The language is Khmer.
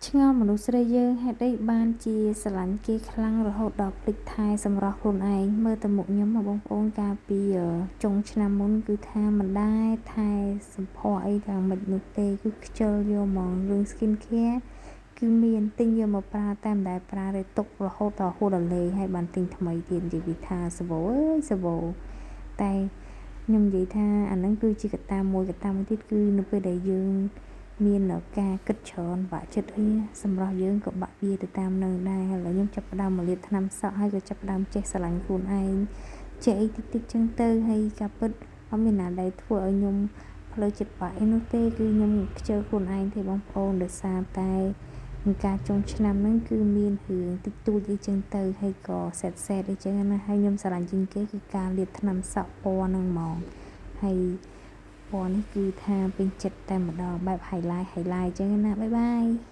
ឆ្ងល់មនុស្សស្រីយើងហេតុអីបានជាស្រឡាញ់គេខ្លាំងរហូតដល់ភ្លេចថែសម្រស់ខ្លួនឯងមើលតែមុខខ្ញុំបងប្អូនកាលពីចុងឆ្នាំមុនគឺថាមិនដែលថែសម្ផស្សអីយ៉ាងម៉េចនោះទេគឺខ្ជិលយកហ្មងរឿង skin care គឺមានទិញយកមកប្រើតែមិនដែលប្រើទេទុករហូតដល់ហួសដល់លេងហើយបានទិញថ្មីទៀតនិយាយពីថាសវោអើយសវោតែខ្ញុំនិយាយថាអាហ្នឹងគឺជាកត្តាមួយកត្តាមួយទៀតគឺនៅពេលដែលយើងមានការគិតច្រើនបាក់ចិត្តអីសម្រស់យើងក៏បាក់វាទៅតាមនឹងដែរឥឡូវខ្ញុំចាប់ផ្ដើមមកលាបថ្នាំសក់ហើយក៏ចាប់ផ្ដើមចេះស្រឡាញ់ខ្លួនឯងចេះអីតិចតិចចឹងទៅហើយការពិតអត់មានណាដែលធ្វើឲ្យខ្ញុំផ្លូវចិត្តបាក់អីនោះទេគឺខ្ញុំខ្ជិលខ្លួនឯងទេបងប្អូនដោយសារតែការចុងឆ្នាំហ្នឹងគឺមានរឿងតិចតួចអីចឹងទៅហើយក៏ sad sad អីចឹងណាហើយខ្ញុំស្រឡាញ់ជាងគេគឺការលាបថ្នាំសក់ពណ៌ហ្នឹងហ្មងហើយពណ៌នេះគឺថាពេញចិត្តតែម្ដងបែប highlight highlight ចឹងណាbye bye.